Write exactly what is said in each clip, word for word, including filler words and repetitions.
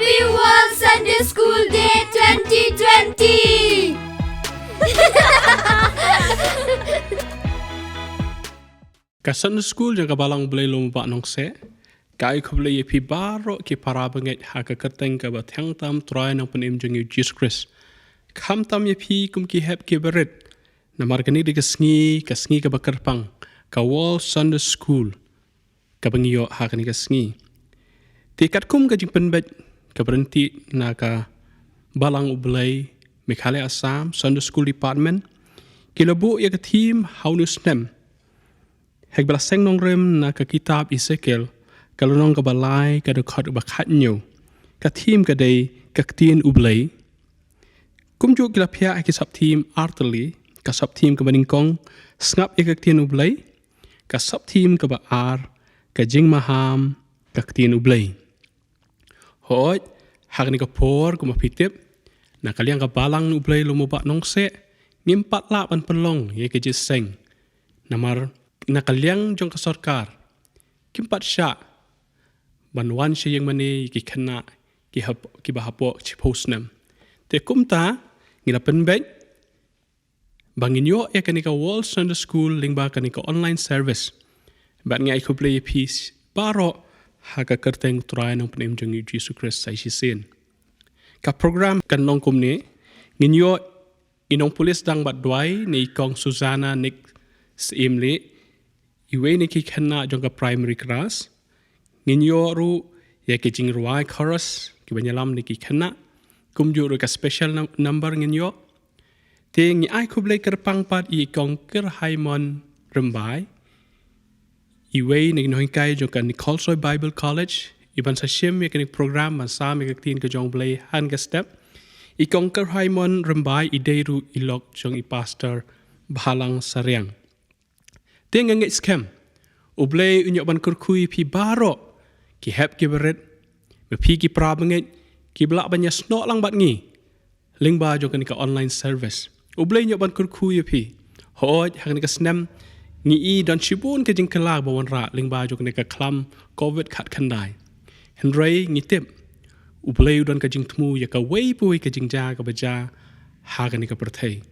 Happy World Sunday School Day twenty twenty! Ka Sunday School jong ka Balang U Blei Lum Bah Nongse, ka ai khublei ïa phi baroh ki para bangeit ha ka kyrteng kaba thiang tam Trai Nongpynim jong ngi U Jisu Khrist. Khamtam ïa phi kum ki hep ki barit, namar kane dei ka sngi, ka sngi kaba kyrpang, ka World Sunday School, kaba ngi ïoh ha kane ka sngi. Te katkum ka jingpynbeit kaba ryntih na ka Balang U Blei Meghalaya Assam Sunday School Department, ki la buh ïa ka theme ha une u snem. Ha kaba la seng nongrim na ka kitab Esekiel, ka lynnong kaba lai, ka dkhot ba khathynñiew. Ka theme ka dei ka ktien U Blei. Kumjuh ki la phiah ha ki sub theme artylli, ka sub theme kaba nyngkong, sngap ïa ka ktien U Blei, ka sub theme kaba ar, ka jingmaham ka ktien U Blei. Hooid, ha kane ka por kumba phi tip, na ka liang ka Balang U Blei Lum Bah Nongse, ngim pat lah ban pynlong ïa ka jingïaseng. Namar na ka liang jong ka sorkar, kim pat shah ban wan sha ïing mane ïa ki khynnah ki hap-, kiba hapoh shiphew snem. Te kumta, ngi la pynbeit ba ngin ïoh ïa kane ka World Sunday School lyngba kane ka online service. Bad ngi ai khublei ïa phi baroh ha ka kyrteng Trai Nongpynim jong ngi U Jisu Khrist sa shisien. Ka program kan long kumne, ngin ïoh i nongpule sdang bad duwai na i Kong Susanna Nick Syiemlieh, iwei na ki khynnah jong ka primary class. Ngin ïoh ruh ïa ki jingrwai chorus kiban ïalam na ki khynnah. Kumjuh ruh ka special num-, number ngin ïoh. Te ngi ai khublei kyrpang pat ïa i Kong Kyrhaimon Rymbai, iwei na ki nonghikai jong ka Nikolsoy Bible College, iban sa shim ïa kane ka program ban sam ïa ka ktien ka jong U Blei ha kane ka step. I Kong Kyrhaimon Rymbai i dei ruh i lok jong i Pastor Bhalang Sariang. Te nga ngeit skhem U Blei un ïoh ban kyrkhu ïa phi baroh, ki hep ki barit, ma phi ki para bangeit kiba lah ban ïasnoh lang bad ngi lyngba jong kane ka online service. U Blei un ïoh ban kyrkhu ïa phi. Hooid, ha kane ka snem ngi i don shibun ka jingkylla ba wanrah lyngba jong kane ka khlam covid khatkhyndai. Hynrei ngi tip U Blei u don ka jingthmu ïa kawei pa kawei ka jingjia kaba jia ha kane ka pyrthei.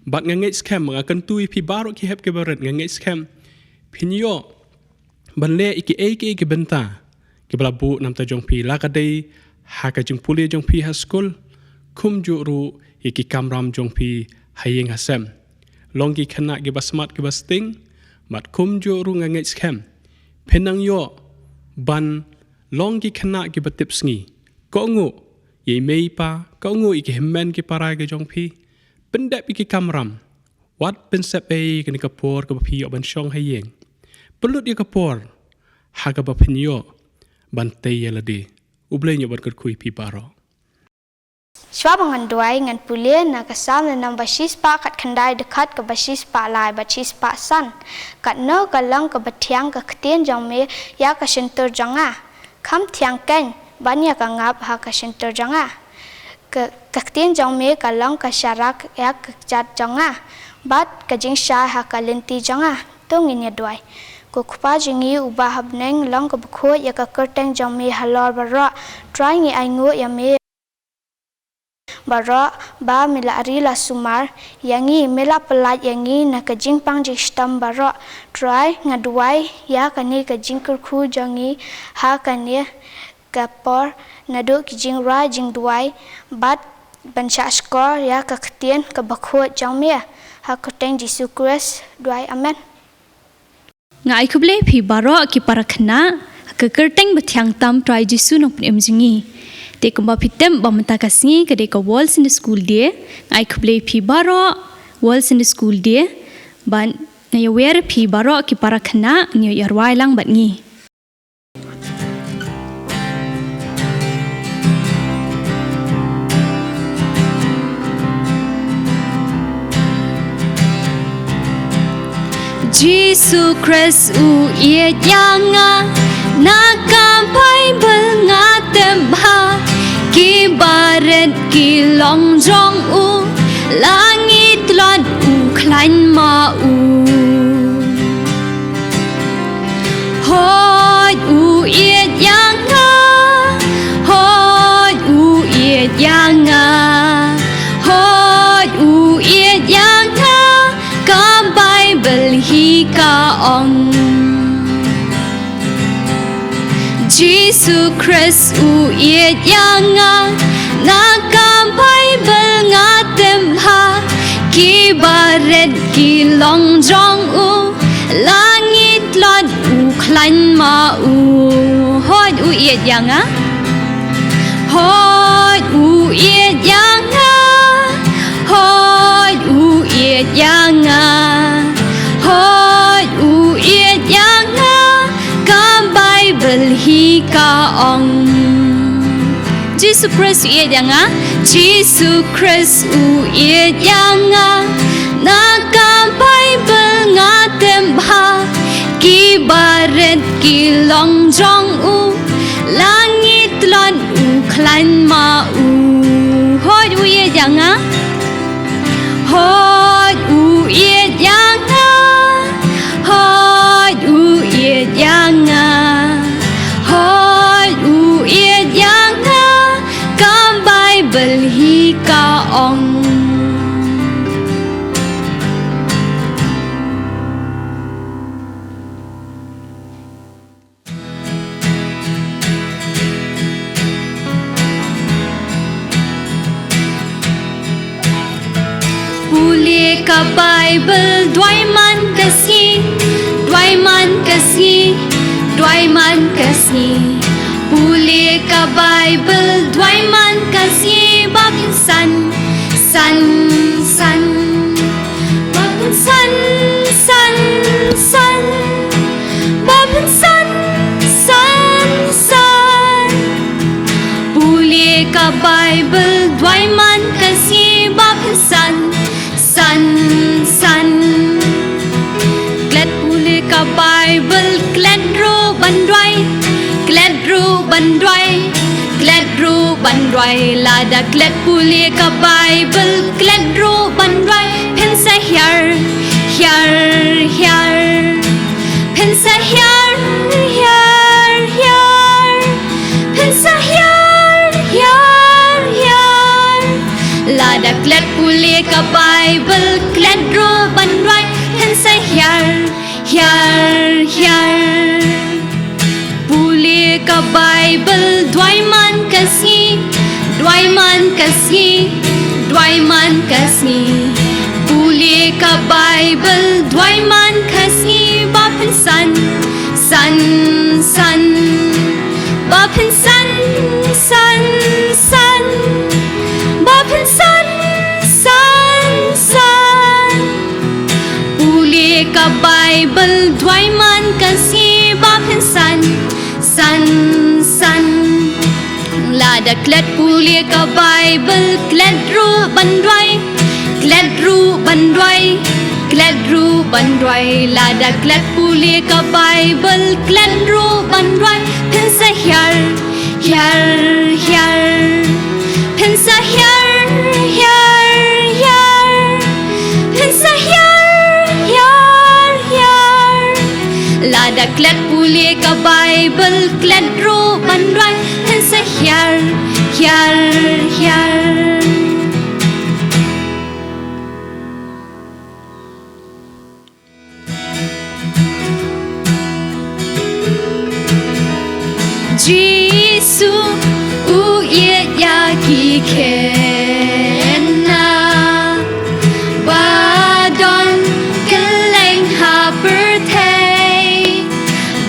Bad nga ngeit skhem, nga kyntu ïa phi baroh ki hep ki barit, nga ngeit skhem phin ïoh ban leh ïa kiei kiei ki bynta kiba la buh na bynta jong phi, la ka dei ha ka jingpule jong phi ha skul, kumjuh ruh ïa ki kamram jong phi ha ïing ha sem. Long ki khynnah kiba smat kiba sting, bad kumjuh ruh nga ngeit skhem phin nang ïoh ban long ki khynnah kiba tipsngi. Kohnguh ïa i mei i pa, kohnguh ïa ki hynmen ki para ki jong phi. Pyndep ïa ki kamram. Wat pynsep ei kane ka por kaba phi ïoh ban shong ha ïing. Pynlut ïa ka por ha kaba phin ïoh ban tei ïa lade. U Blei un ïoh ban kyrkhu ïa phi baroh. Shuwa ba ngan duwai, ngan pule na ka Salm lynnong ba shispah khatkhyndai, dkhot kaba shispah lai bad shispah san. Katno ka long kaba thiang ka ktien jong me ïa ka shyntur jong nga. Kham thiang keiñ ban ïa ka ngap ha ka shyntur jong nga. Ka, ka ktien jong me ka long ka sharak ïa ka kjat jong nga, bad ka jingshai ha ka lynti jong nga. To ngin ïa duwai. Ko Kpa jong ngi uba ha bneng, long kaba khuid ïa ka kyrteng jong me halor baroh. Trai, ngi ainguh ïa me baroh ba me la ri la sumar ïa ngi, me la pyllait ïa ngi na ka jingpang jingshitom baroh. Trai, nga duwai ïa kane ka jingkyrkhu jong ngi ha kane ka por, naduh ki jingrwai jingduwai bad ban shahshkor ïa ka ktien kaba khuid jong me. Ha ka kyrteng Jisu Khrist duwai, amen. Nga ai khublei phi baroh ki para khynnah ha ka kyrteng bathiang tam Trai Jisu Nongpynim jong ngi. Te kumba phi tip ba mynta ka sngi ka dei ka World Sunday School Day, nga ai khublei phi baroh World Sunday School Day, bad nga ïawer phi baroh ki para khynnah, ngin ïa rwai lang bad ngi. Jisu Khrist u ïeit ïa nga, na ka Baibl nga tip bha, ki barit ki long jong u, la ngi tlot u khlaiñ ma u. Hooid u ïeit ïa nga, hooid Jisu Khrist u ïeit ïa nga, na ka Baibl nga tip bha, ki barit ki long jong u, la ngi tlot u khlaiñ ma u. Hooid u ïeit ïa nga. Hooid u ïeit ïa nga. Hooid u ïeit ïa nga. Hooid u ïeit ïa nga. Ka Baibl hi ka ong. Jisu Khrist u ïeit ïa nga. Jisu Khrist u ïeit ïa nga. Na ka Baibl nga tip bha, ki barit ki long jong u, la ngi tlot u khlaiñ ma u. Hooid u ïeit ïa nga. Hooid u ïeit ïa nga. Hooid u ïeit ïa nga. Hooid u ïeit ïa nga. Ka Baibl hi ka ong. Pule ka Baibl, duwai man ka sngi, duwai man ka sngi, duwai man ka sngi. Pule ka Baibl, duwai man ka sngi, ba phin san, san, san. Ba phin san, san, san. Ba phin san, san, san. Pule ka Baibl, duwai man ka sngi, ba phin san, san, san. Klet pule ka Baibl, klet ruh ban duwai, klet ruh ban duwai, klet ruh ban duwai. Lada klet pule ka Baibl, klet ruh ban duwai. Phin sa hiar, hiar, hiar. Phin sa hiar, hiar, hiar. Phin sa hiar, hiar, hiar. Lada klet pule ka Baibl, klet ruh ban duwai. Phin sa hiar, hiar, hiar. Pule ka Baibl, duwai man ka sngi, duwai man ka sngi, duwai man ka sngi. Pule ka Baibl, duwai man ka sngi, ba phin san, san, san. Ba phin san, san, san. Ba phin san, san, san. Pule ka Baibl, duwai man ka sngi, ba phin san, san, san. Lada klet pule ka Baibl, klet ruh ban duwai, klet ruh ban duwai, klet ruh ban duwai. Lada klet pule ka Baibl, klet ruh ban duwai. Phin sa hiar, hiar, hiar. Phin sa hiar, hiar, hiar. Phin sa hiar, hiar, hiar. Lada klet pule ka Baibl, klet ruh ban duwai. Phin sa hiar, hiar, hiar. Jisu u ïeit ïa ki khynnah ba don kylleng ha pyrthei,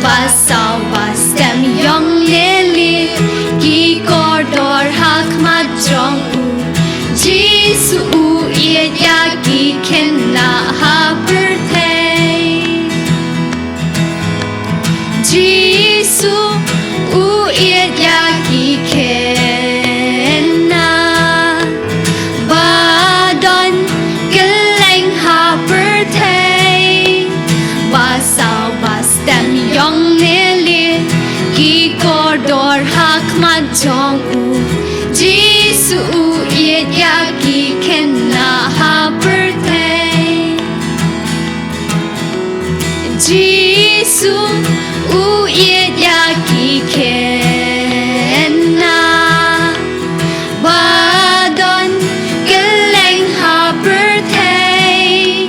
ba saw ba stem ïong lili, ki kordor ha khmat jong u. Jisu u ïeit ïa ki khynnah ha pyrthei. Jisu u ïeit ïa ki khynnah ba don kylleng ha pyrthei, ba saw ba stem ïong lili, ki kordor ha khmat jong u. Jisu u ïeit ïa ki khynnah ha pyrthei. Jisu u ïeit ïa ki khynnah ba don kylleng ha pyrthei,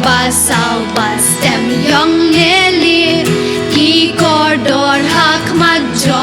ba saw ba stem ïong lili, ki kordor ha khmat jong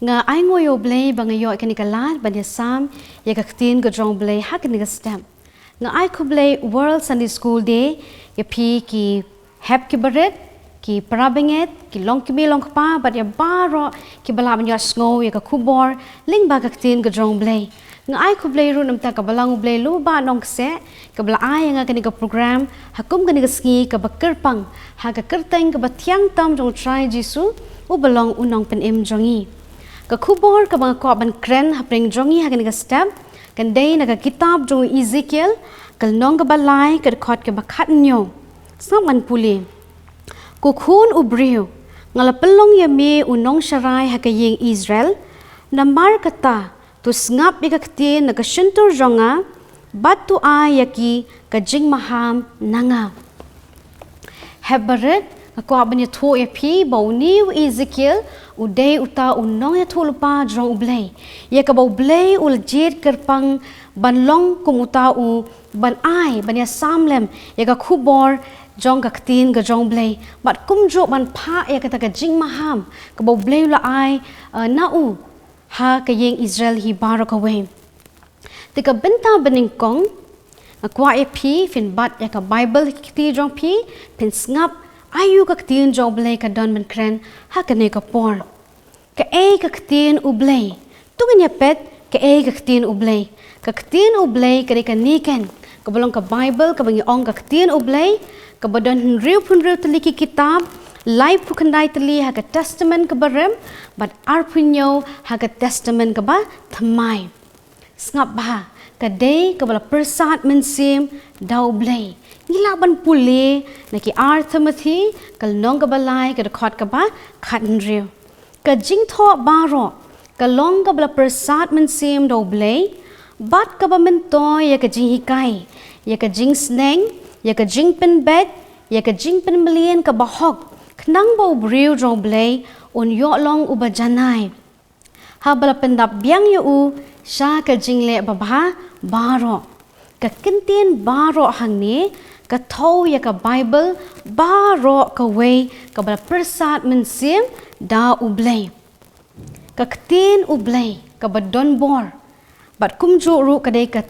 Nga ai nguh ïa U Blei ba nga ïoh ïa kane ka lad ban ïasam ïa ka ktien ka jong U Blei ha kane ka step. Nga ai khublei World Sunday School Day ïa phi ki hep ki barit, ki parabangeit, ki longkmie longkpa bad ïa baroh kiba lah ban ïohsngew ïa ka khubor lyngba ka ktien ka jong U Blei. Nga ai khublei ruh namar ka Balang U Blei Lubah Nongkseh kaba la ai ïa nga kane ka program ha kum kane ka sngi kaba kyrpang ha ka kyrteng kaba thiang tam jong U Trai Jisu uba long U Nongpynim jong ngi. Ka khubor kaba nga kwah ban kren hapdeng jong ngi ha kane ka step kan dei na ka kitab jong u Ezekiel, ka lynnong kaba lai, ka dkhot kaba khathynñiew. Sngap ngan pule. Ko khun u briew, nga la pynlong ïa me u nongsharai ha ka ïing Israel, namar kata, to sngap ïa ka ktien na ka shyntur jong nga, bad to ai ïa ki ka jingmaham na nga. Hep barit, nga kwah ban ïathuh ïa phi ba une u Ezekiel u dei uta u nongïathuhlypa jong U Blei, ïa kaba U Blei u la jied kyrpang ban long kum uta u ban ai, ban ïasam lem ïa ka khubor jong ka ktien ka jong U Blei bad kumjuh ban phah ïa kata ka jingmaham kaba U Blei u la ai, eh, na u ha ka ïing Israel hi baroh kawei. Te ka bynta banyngkong, nga kwah ïa phi phin bat ïa ka Bible ha ki kti jong phi, phin sngap aïu ka ktien jong U Blei ka don ban kren ha kane ka por. Kaei ka ktien U Blei? To ngin ïa peit kaei ka ktien U Blei. Ka ktien U Blei ka dei kane kan, kaba long ka Bible kaba ngi ong ka ktien U Blei, kaba don hynriew phew hynriew tylli ki kitab, laiphew khyndai tylli ha ka Testament kaba rim bad arphew hynñiew ha ka Testament kaba thymmai. Sngap bha, ka dei kaba la pyrsad mynsiem da U Blei. Ngi lah ban pule na ki ar Timothi, ka lynnong kaba lai, ka dkhot kaba khathynriew. Ka jingthoh baroh ka long kaba la pyrsad mynsiem da U Blei, bad kaba myntoi ïa ka jinghikai, ïa ka jingsneng, ïa ka jingpynbeit, ïa ka jingpynmlien kaba hok, khnang ba u briew jong U Blei un ïoh long uba janai, haba la pyndap biang ïa u sha ka jingleh babha baroh. Ka kyntien baroh hangne ka thew ïa ka Bible baroh kawei kaba la pyrsad mynsiem da U Blei. Ka ktien U Blei kaba don bor bad kumjuh ruh ka dei ka,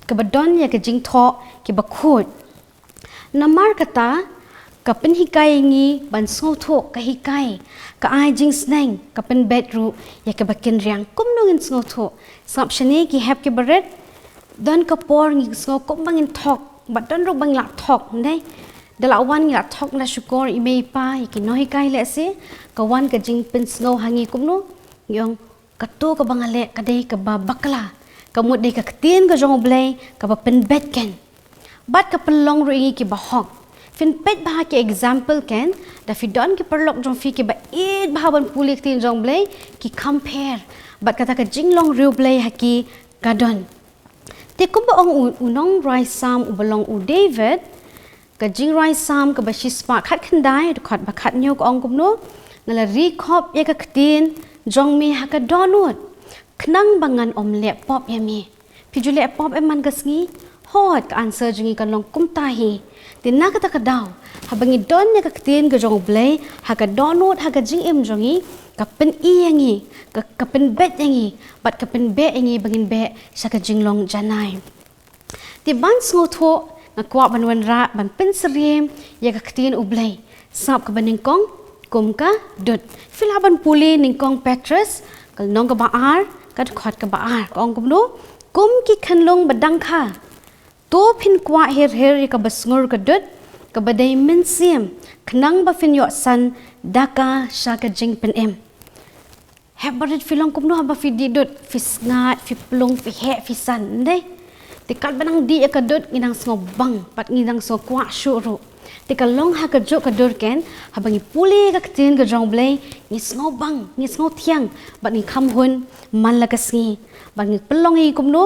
kaba don ïa ka jingthoh kiba khuid. Namar kata, ka pynhikai ïa ngi ban sngewthuh, ka hikai, ka ai jingsneng, ka pynbeit ruh ïa kaba kynriang. Kumno ngin sngewthuh? Sngap shane ki hep ki barit. Don ka por ngi sngew kumba ngin thok, bad don ruh ba ngi la thok, ym dei? Da la wan ngi la thok na shukor i mei i pa, ïa ki nonghikai lehse, ka wan ka jingpynsngew ha ngi kumno? Ngi ong, kato kaba nga leh ka dei kaba bakla. Ka mut dei ka ktien ka jong U Blei kaba pynbeit kein. Bad ka pynlong ruh ïa ngi kiba hok. Phin peit bha ki example kein, da phi don ki paralok jong phi kiba ïeit bha ban pule ktien jong U Blei, ki compare bad kata ka jinglong riewblei ha ki ka don. Te kumba ong u, u nongrwai Salm uba long u David, ka jingrwai Salm kaba shispah khatkhyndai, dkhot ba khathynñiew ka ong kumno, nga la ri khop ïa ka ktien jong me ha ka dohnud, khnang ba ngan ym leh pop ïa me. Phi ju leh pop em man ka sngi? Hooid, ka answer jong ngi kan long kumta hi. Te na kata ka daw, haba ngi don ïa ka ktien ka jong U Blei ha ka dohnud, ha ka jingim jong ngi, ka pyni ïa ngi, ka, ka pynbeit ïa ngi, bad ka pynbeit ïa ngi ba ngin beh sha ka jinglong janai. Te ban sngewthuh, nga kwah ban wanrah ban pynsyriem ïa ka ktien U Blei. Sngap kaba nyngkong, kum ka dud. Phi lah ban pule Nyngkong Petros, ka lynnong kaba ar, ka dkhot kaba ar. Ka ong kumno? Kum ki khynlung ba dang kha, to phin kwah her her ïa kaba sngur ka dud, kaba dei mynsiem, khnang ba phin ïoh san da ka sha ka jingpynim. Hep barit, phi long kumno haba phi dih dud, phi sngaid, phi plung, phi heh, phi san, ym dei? Te katba nang dih ïa ka dud ngi nang sngewbang bad ngi nang sngewkwah shuh ruh. Te ka long ha kajuh ka dur kein, haba ngi pule ka ktien ka jong U Blei, ngi sngewbang, ngi sngewthiang bad ngi kham hun man la ka sngi. Bad ngi pynlong ïa ngi kumno?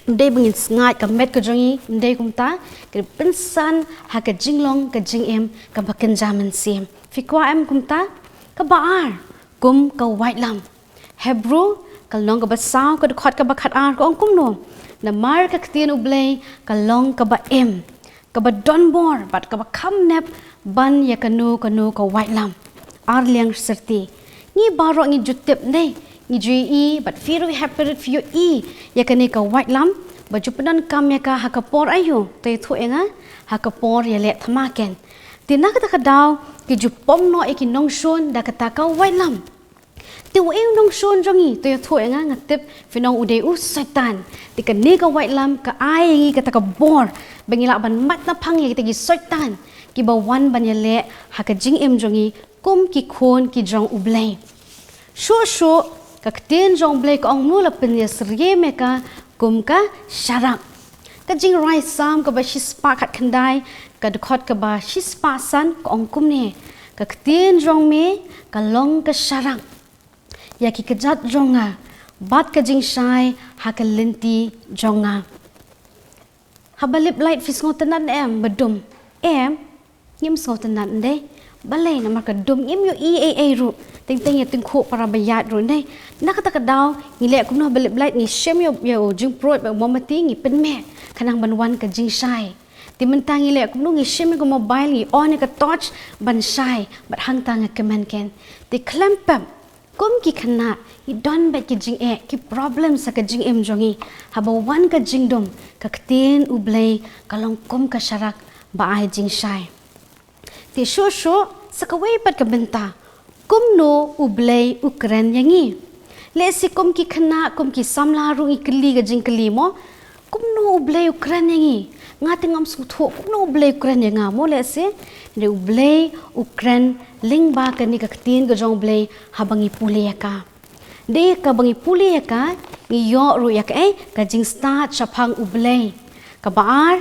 Ym dei ba ngin sngaid ka met ka jong ngi, ym dei kumta, ka pynsan ha ka jinglong ka jingim kaba kynja mynsiem. Phi kwah em kumta? Kaba ar, kum ka waitlam. Hebru, ka lynnong kaba saw, ka dkhot kaba khatar, ka ong kumno? Namar ka ktien U Blei ka long kaba im, kaba don bor bad kaba kham nep ban ïa kano kano ka waitlam. Ar liang syrti. Ngi baroh ngi ju tip, ym dei? Ngi ju ïohi, bad phi ruh hapdeng phi ïohi ïa kane ka waitlam, ba ju pyndonkam ïa ka ha ka por aïu, to ïathuh ïa nga, ha ka por ïaleh thma ken. Te na kata ka daw, ki ju pom noh ïa ki nongshun da kata ka waitlam. Te uei u nongshun jong ngi, to ïathuh ïa nga, nga tip phin ong u dei u Soitan. Te kane ka waitlam ka ai ïa ngi kata ka bor ba ngi lah ban mad na phang ïa kita ki soitan kiba wan ban ïaleh ha ka jingim jong ngi kum ki khun ki jong U Blei. Shuh shuh, ka ktien jong U Blei ka ong kumno, la pynïasyriem ïa ka kum ka sharak. Ka Jingrwai Salm kaba shispah khatkhyndai, ka dkhot kaba shispah san, ka ong kumne: Ka ktien jong me ka long ka sharak ïa ki kjat jong nga, bad ka jingshai ha ka lynti jong nga. Haba lip lait phi sngewtynnat em ba dum? Em, ngim sngewtynnat, ym dei? Balei? Namar ka dum ngim ïohi ei ei ruh. Teng teng ïa tyngkhuh para ba ïaid ruh, ym dei? Na kata ka daw ngi leh kumno haba lip lait? Ngi shim ïa u, ïa u jingpruid bad u mombati, ngi pynmeh khnang ban wan ka jingshai. Te mynta ngi leh kumno? Ngi shim ïa ka mobile, ngi on ïa ka torch ban shai, bad hangta nga kmen ken. Te khlem pep, kum ki khynnah, ngi don bad ki jingeh, ki problem ha ka jingim jong ngi. Haba wan ka jingdum, ka ktien U Blei ka long kum ka sharak ba ai jingshai. Te shuh shuh, sa kawei pat ka bynta, kumno U Blei u kren ïa ngi? Lehse kum ki khynnah, kum ki samla ruh ngi kylli ka jingkylli mo: Kumno U Blei u kren ïa ngi? Nga te ngam sngewthuh kumno U Blei u kren ïa nga mo, lehse. Hynrei U Blei u kren lyngba kane ka ktien ka jong U Blei haba ngi pule ïa ka. Dei haba ngi pule ïa ka, ngi ïoh ruh ïa kaei? Ka jingstad shaphang U Blei. Kaba ar,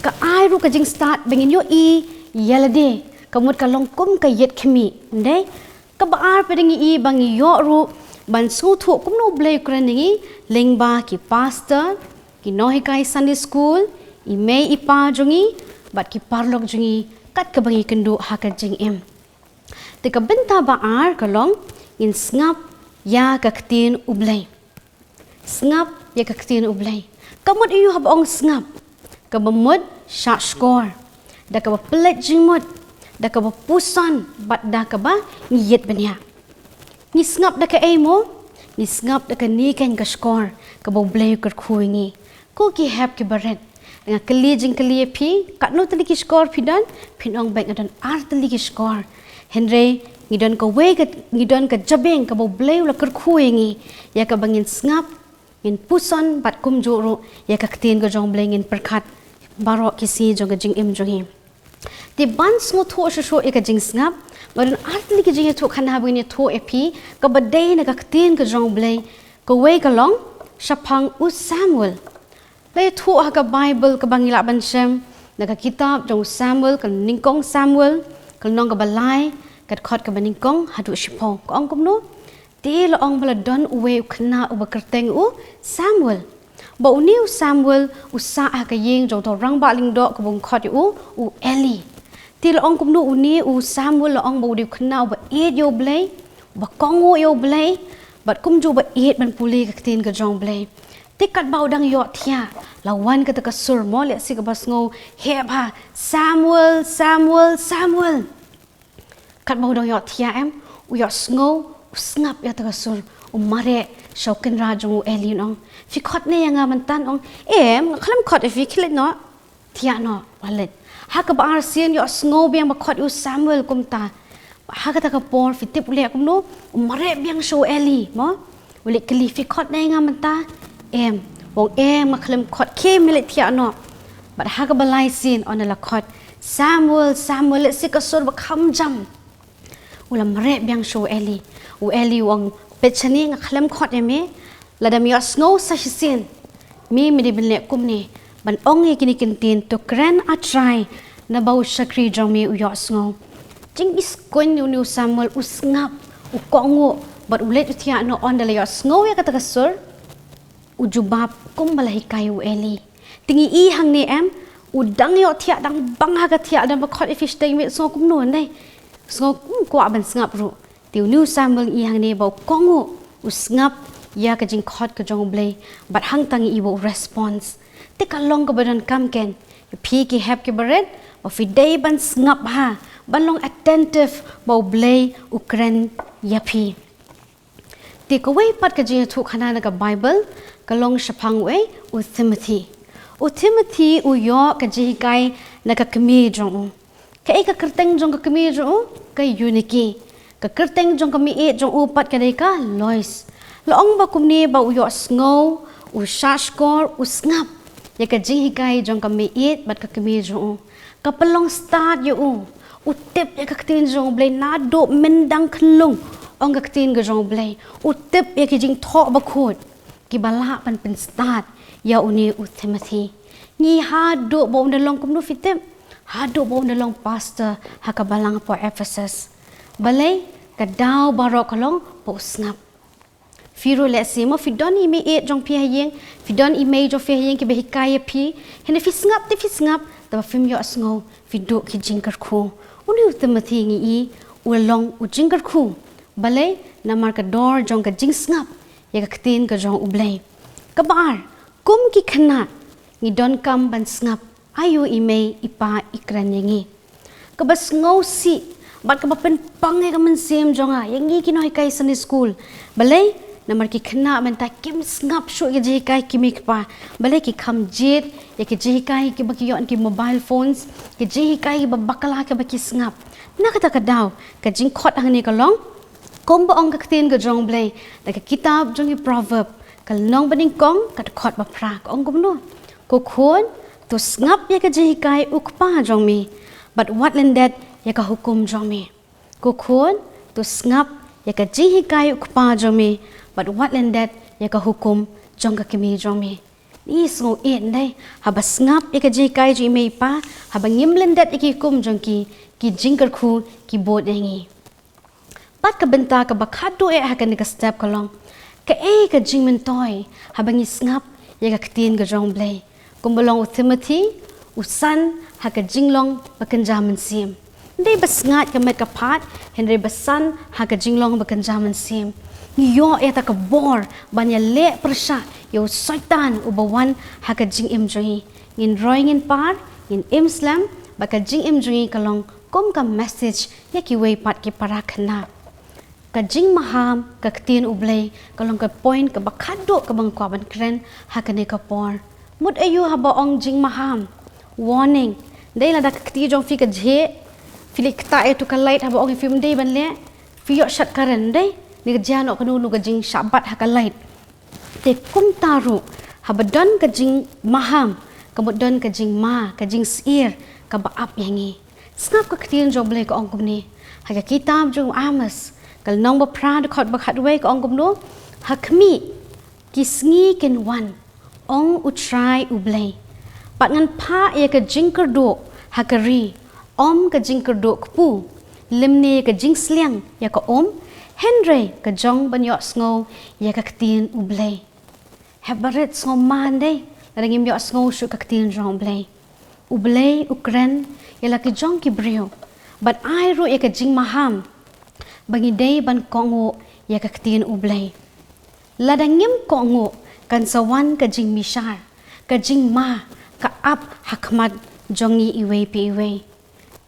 ka ai ruh ka jingstad ba ngin ïohi ïa lade, ka mut ka long kum ka ïit khmih, ym dei? Kaba ar pat ngi ïohi ba ngi ïoh ruh ban sngewthuh kumno U Blei u kren ïa ngi lyngba ki pastor, ki nonghikai Sunday school, i mei i pa jong ngi, bad ki paralok jong ngi, kat kaba ngi kynduh ha ka jingim. Te ka bynta ba ar ka long, ngin sngap ïa ka ktien U Blei. Sngap ïa ka ktien U Blei. Ka mut aïu haba ong sngap? Kaba mut shah shkor, da kaba pynleit jingmut, da kaba puson, bad da kaba ngi ïit bniah. Ngi sngap da kaei mo? Ngi sngap da kane keiñ ka shkor kaba U Blei u kyrkhu ïa ngi. Ko ki hep kiba rit, nga kylli jingkylli ïa phi, katno tylli ki shkor phi don? Phin ong beit nga don ar tylli ki shkor. Hynrei ngi don kawei ka, ngi don ka jabieng kaba U Blei u la kyrkhu ïa ngi, ïa kaba ngin sngap, ngin puson, bad kumjuh ruh ïa ka ktien ka jong U Blei ngin pyrkhat baroh ki sngi jong ka jingim jong ngi. Te ban sngewthuh shuh shuh ïa ka jingsngap, nga don ar tylli ki jingïathuhkhana ba ngin ïathuh ïa phi, kaba dei na ka ktien ka jong U Blei. Kawei ka long shaphang u Samuel. La ïathuh ha ka Baibl kaba ngi lah ban shem, na ka kitab jong u Samuel, ka nyngkong Samuel, ka lynnong kaba lai, ka dkhot kaba nyngkong haduh shiphew. Ka ong kumno? Te la ong ba la don uwei u khynnah uba kyrteng u Samuel. Ba une u Samuel u sah ha ka ïing jong uto u rangbah lyngdoh kaba khot ïa u, u Eli. Te la ong kumno une u Samuel? La ong ba u dei u khynnah uba ïeit ïa U Blei, uba kohnguh ïa U Blei, bad kumjuh uba ïeit ban pule ka ktien ka jong U Blei. Te katba u dang ïohthiah, la wan kata ka sur mo, lehse kaba sngew heh bha: Samuel, Samuel, Samuel. Katba u dang ïohthiah em, u ïohsngew, u sngap ïa kata ka sur, u mareh sha u kynrad jong u Eli, u ong: Phi khot ne ïa nga mynta? U ong: Em, nga khlem khot ïa phi, khie leit noh. Thiah noh, wat leit. Ha kaba arsien ïohsngew biang ba khot ïa u Samuel kumta. Ha kata ka por phi tip u leh kumno? U mareh biang sha u Eli, mo? U leit kylli: Phi khot ne ïa nga mynta? Em. U ong: Em, nga khlem khot. Khie, me leit thiah noh. Bad ha kaba lai sien, ynda la khot: Samuel, Samuel, lehse ka sur ba kham jam. U la mareh biang sha u Eli. U Eli u ong: Peit shane, nga khlem khot ïa me. Lada me ïohsngew sa shisien, me, me dei ban leh kumne, ban ong ïa kine ki ktien: To kren, A Trai, naba u shakri jong me u ïohsngew. Jingiskuiñ, une u Samuel u sngap, u kohnguh, bad u leit u thiah noh. Ynda la ïohsngew ïa kata ka sur, u jubab kumba la hikai u Eli. Te ngi i hangne em, u dang ïohthiah, dang bang ha ka thiah, dang ba khot ïa phi shatei, me sngew kumno, ym dei? Sngew kum kwah ban sngap ruh. Te une u Samuel ngi i hangne ba u kohnguh, u sngap ïa ka jingkhot ka jong U Blei, bad hangta ngi i ba u response. Te ka long kaba donkam ken ïa phi ki hep kiba rit, ba phi dei ban sngap bha, ban long attentive ba U Blei u kren ïa phi. Te kawei pat ka jingïathuhkhana na ka Bible ka long shaphang uei, u Timothy. U Timothy u ïoh ka jinghikai na ka kmie jong u. Kaei ka kyrteng jong ka kmie jong u? Ka Eunike. Ka kyrteng jong ka meiieit jong u pat ka dei ka Lois. La ong ba kumne ba u ïohsngew, u shahshkor, u sngap ïa ka jinghikai jong ka meiieit bad ka kmie jong u. Ka pynlong stad ïa u. U tip ïa ka ktien jong U Blei naduh myndang khyllung. Ong ka ktien ka jong U Blei, u tip ïa ki jingthoh bakhuid kiba lah ban pynstad ïa une u Timothy. Ngi haduh ba un da long kumno, phi tip? Haduh ba un da long pastor ha ka balang hapoh Ephesus. Balei? Ka daw baroh ka long ba u sngap. Phi ruh lehse mo, phi don i meiieit jong phi ha ïing, phi don i mei jong phi ha ïing kiba hikai ïa phi, hynrei phi sngap te phi sngap, tangba phim ïohsngew, phi duh ki jingkyrkhu. Une u Timothy ngi i u long u jingkyrkhu. Balei? Namar ka dor jong ka jingsngap ïa ka ktien ka jong U Blei. Kaba ar, kum ki khynnah ngi donkam ban sngap aïu i mei i pa i kren ïa ngi. Kaba sngewsih bad kaba pynpang ïa ka mynsiem jong nga ïa ngi ki nonghikai Sunday school. Balei? Namar ki khynnah mynta kim sngap shuh ïa ka jinghikai ki mei ki pa. Balei? Ki kham jied ïa ki jinghikai kiba ki ïoh na ki mobile phones, ki jinghikai kiba bakla kiba ki sngap. Na kata ka daw ka jingkhot hangne ka long, kumba ong ka ktien ka jong U Blei na ka kitab jong ki Proverb, ka lynnong banyngkong, ka dkhot ba phra, ka ong kumno? Ko khun, to sngap ïa ka jinghikai u kpa jong me, bad wat lyndet ïa ka hukum jong me. Ko khun, to sngap ïa ka jinghikai u kpa jong me, bad wat lyndet ïa ka hukum jong ka kmie jong me. Ngi sngew ïeit, ym dei? Haba sngap ïa ka jinghikai jong i mei i pa, haba ngim lyndet ïa ki hukum jong ki, ki jingkyrkhu ki bud ïa ngi. Bad ka bynta kaba khadduh eh ha kane ka step ka long, kaei ka jingmyntoi haba ngi sngap ïa ka ktien ka jong U Blei? Kumba long u Timothy, u san ha ka jinglong ba kynja mynsiem. Ym dei ba sngaid ka met ka phad, hynrei ba san ha ka jinglong ba kynja mynsiem. Ngi ïoh ïa kata ka bor ban ïaleh pyrshah ïa u Soitan uba wan ha ka jingim jong ngi. Ngin roi ngin par, ngin im slem, bad ka jingim jong ngi ka long kum ka message ïa kiwei pat ki para khynnah. Ka jingmaham ka ktien U Blei ka long ka point kaba khadduh kaba nga kwah ban kren ha kane ka por. Mut aïu haba ong jingmaham? Warning. Ym dei lada ka kti jong phi ka jhieh, phi leit ktah ïa tu ka light, haba ong ïa phi ym dei ban leh, phi ïoh shad current, ym dei? Ni ka jia noh kano kano ka jingshah bat ha ka light. Te kumta ruh, haba don ka jingmaham, ka mut don ka jingma, ka jingsyier kaba ap ïa ngi. Sngap ka ktien jong U Blei ka ong kumne ha ka kitab jong u Amos, ka lynnong ba phra, dkhot ba khatwei, ka ong kumno? Ha khmih, ki sngi kin wan, ong U Trai U Blei, bad ngan phah ïa ka jingkyrduh ha ka ri, ym ka jingkyrduh kpu, lymne ka jingsliang ïa ka um, hynrei ka jong ban ïohsngew ïa ka ktien U Blei. Hep barit, sngewma, ym dei, lada ngim ïohsngew shuh ka ktien jong U Blei. U Blei u kren ïa la ki jong ki briew, bad ai ruh ïa ka jingmaham ba ngi dei ban kohnguh ïa ka ktien U Blei. Lada ngim kohnguh, kan sa wan ka jingmishar, ka jingma, ka ap ha khmat jong ngi iwei pa iwei.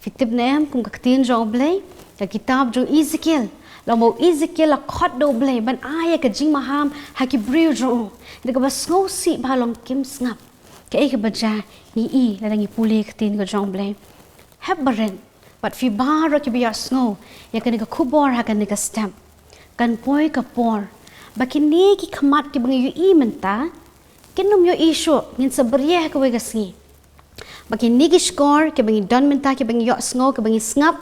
Phi tip ne em kum ka ktien jong U Blei, ka kitab jong u Ezekiel, la ong ba u Ezekiel la khot da U Blei ban ai ïa ka jingmaham ha ki briew jong u. Da kaba sngewsih bha long kim sngap. Kaei kaba jia, ngi i lada ngi pule ka ktien ka jong U Blei. Hep barit, bad phi baroh kiba ïohsngew ïa kane ka khubor ha kane ka step, kan poi ka por ba kine ki khmat kiba ngi ïohi mynta kin nym ïohi shuh, ngin sa byrngem ha kawei ka sngi. Ba kine ki shkor kiba ngi don mynta, kiba ngi ïohsngew, kiba ngi sngap,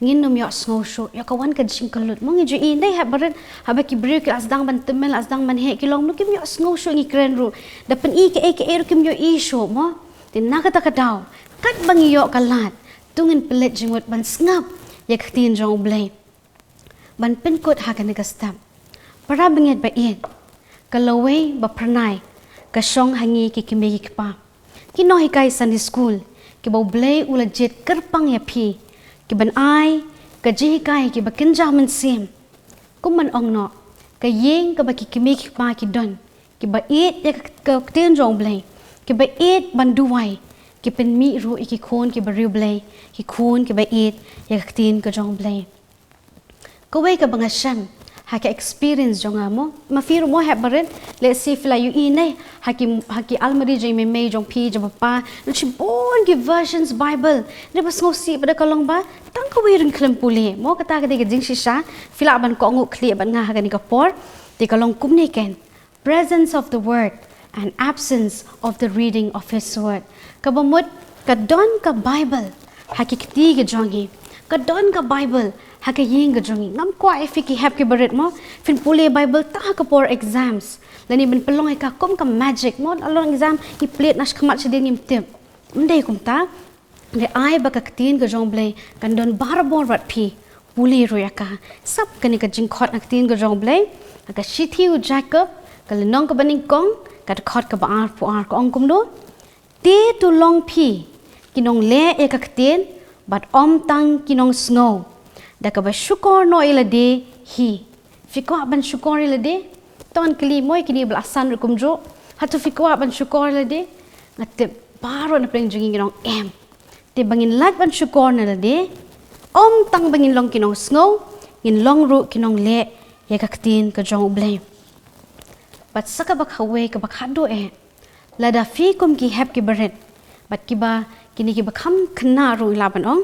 ngin nym ïohsngew shuh. Ïoh ka wan ka jingkyllut, mo, ngi ju i, ym dei, hep barit, haba ki briew ki la sdang ban tymmen, la sdang ban heh, ki long kumno kim ïohsngew shuh ngi kren ruh. Da pyni kaei kaei ruh kim ïohi shuh, mo. Te na kata ka daw, katba ngi ïoh ka lad, to ngin pynleit jingmut ban sngap ïa ka ktien jong U Blei. Ban pynkut ha kane ka step, para bangeit ba ïeit, ka lawei ba phyrnai ka shong ha ngi ki kmie ki kpa, ki nonghikai Sunday school, kiba U Blei u la jied kyrpang ïa phi, ki ban ai ka jinghikai kiba kynja mynsiem. Kum ban ong noh, ka ïing kaba ki kmie ki kpa ki don, kiba ïeit ïa ka, ka ktien jong U Blei, kiba ïeit ban duwai, ki pynmih ruh ïa ki khun kiba riewblei, ki khun kiba ïeit ïa ka ktien ka jong U Blei. Kawei kaba nga shem Ha ka experience jong nga mo. Ma phi ruh mo hep barit. Let's say phi la ïohi ne. Ha ki, ha ki almari jong i mei mei jong phi jong papa. Nang shibun ki versions Bible. Naba sngewsih ba da ka long ba tang kawei ruh ngim khlem pule. Mo kata ka dei ka jingshisha. Phi lah ban kohnguh khlieh bad nga ha kane ka por. Te ka long kumne ken. Presence of the word and absence of the reading of his word. Kaba mut ka don ka Bible ha ki kti ka jong ngi. Ka don ka Bible ha ka ïing ka jong ngi. Ngam kwah ïa phi ki hep ki barit mo. Phin pule Bible tang ha ka por exams. Lane ban pynlong ïa ka kum ka magic mo. Along exam i plie na shakhmat shadien ngim tip. Ym dei kumta. Ngi ai ba ka ktien ka jong U Blei kan don barabor bad phi. Pule ruh ïa ka. Sap kane ka jingkhot na ktien ka jong U Blei. Ka shithi u Jakob, ka lynnong kaba nyngkong, ka dkhot kaba arphew ar ka ong kumno. Te to long phi ki nongleh ïa ka ktien bad ym tang ki nongsngew. Da kaba shukor noh ïa lade hi. Phi kwah ban shukor ïa lade? Tang kylli mo ïa kine ba la san ruh kumjuh. Hato phi kwah ban shukor ïa lade? Nga tip baroh na pdeng jong ngi ngi ong em. Te ba ngin lait ban shukor na lade, ym tang ba ngin long ki nongsngew, ngin long ruh ki nongleh ïa ka ktien ka jong U Blei. Bad sa kaba kawei kaba khadduh eh. Lada phi kum ki hep ki barit bad kiba kine kiba kham khynnah ruh i lah ban ong.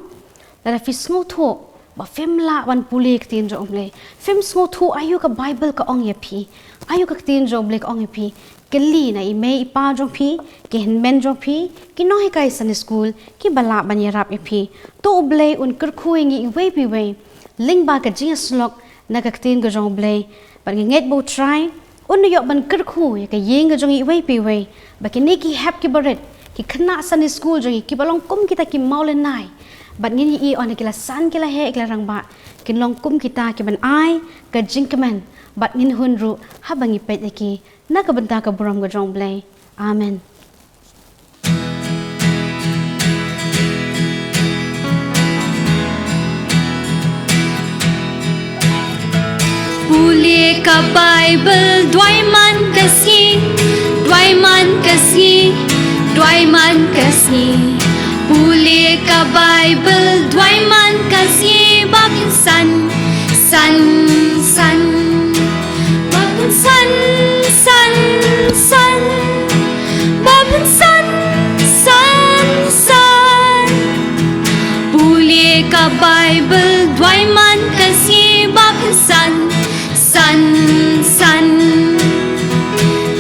Lada phi sngewthuh ba phim lah ban pule ktien jong U Blei. Phim sngewthuh aïu ka Bible ka ong ïa phi. Aïu ka ktien jong U Blei ka ong ïa phi. Kylli na i mei i pa jong phi, ki hynmen jong phi, ki nonghikai Sunday school, kiba lah ban ïarap ïa phi. To U Blei un kyrkhu ïa ngi iwei pa iwei. Lyngba ka jingïasyllok na ka ktien ka jong U Blei. Bad nga ngeit ba U Trai un ïoh ban kyrkhu ïa ka ïing ka jong ngi iwei pa iwei. Ba kine ki hep ki barit, ki khynnah Sunday school jong ngi kiba long kum kita ki mawlynnai. Bad ngin ïohi ynda ki la san ki la heh ki la rangbah, kin long kum kita kiban ai ka jingkmen. Bad ngin hun ruh haba ngi peit ïa ki na ka bynta ka burom ka jong U Blei. Amen. Pule ka Bible duwai man ka sngi, duwai man ka sngi, duwai man ka sngi. Pule ka Bible duwai man ka sngi ba phin san, san, san. Ba phin san, san, san. Ba phin san, san, san. Pule ka Bible duwai man ka sngi ba phin san, san, san.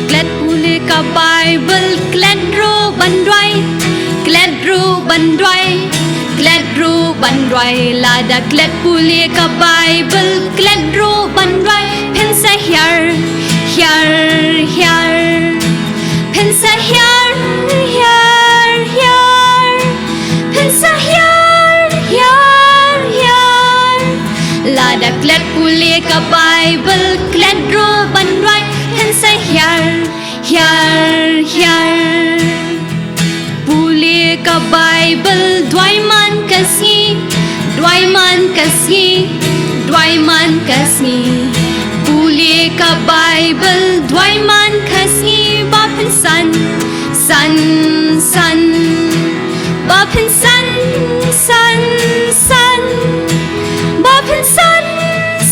Klet pule ka Bible, klet ruh ban duwai, klet ruh ban duwai, klet ruh ban duwai. Lada klet pule ka Bible, klet ruh ban duwai, phin sa hiar, hiar, hiar. Phin sa hiar, hiar, hiar. Phin sa hiar, hiar, hiar. Lada klet pule ka Bible, klet ruh ban duwai, phin sa hiar, hiar, hiar. Pule ka Bible duwai man ka sngi, duwai man ka sngi, duwai man ka sngi. Pule ka Bible duwai man ka sngi ba phin san, san, san. Ba phin san, san, san. Ba phin san,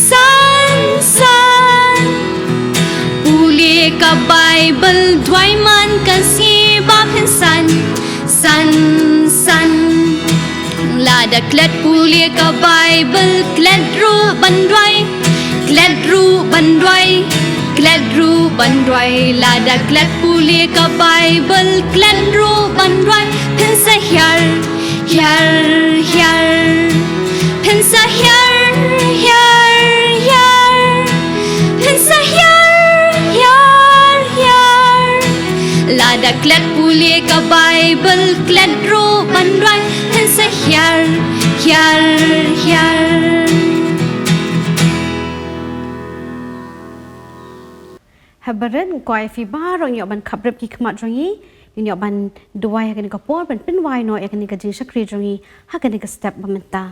san, san. Pule ka Bible duwai man ka sngi ba phin san, san, san. Lada klet pule ka Bible, klet ruh ban duwai, klet ruh ban duwai, klet ruh ban duwai. Lada klet pule ka Bible, klet ruh ban duwai, phin sa hiar, hiar, hiar. Phin sa hiar, hiar, hiar. Phin sa hiar, hiar, hiar. Lada klet pule ka Bible, klet ruh ban duwai, phin sa hiar, hiar, hiar. Haba rit, nga kwah ïa phi baroh ngin ïoh ban khapbrip ki khmat jong ngi, ngin ïoh ban duwai ha kane ka por, ban pynwai noh ïa kane ka jingshakri jong ngi ha kane ka step ba mynta.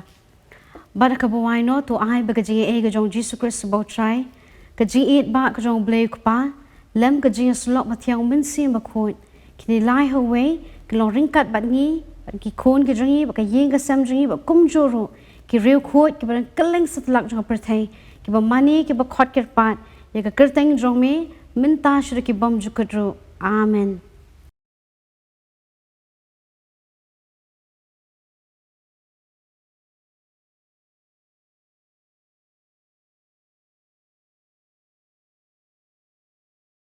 Bad ha kaba wai noh, to ai ba ka jingaiei ka jong U Jisu Khrist uba U Trai, ka jingïeit ba ka jong U Blei U Kpa, lem ka jingïasyllok ba thiang U Mynsiem Bakhuid, kine lai ha uwei kin long ryngkat bad ngi, bad ki khun ki jong ngi, bad ka ïing ka sem jong ngi, bad kumjuh ruh ki riewkhuid kiba don kylleng satlak jong ka pyrthei, kiba mane, kiba khot kyrpad ïa ka kyrteng jong me, mynta sha ki bymjukut ruh. Amen.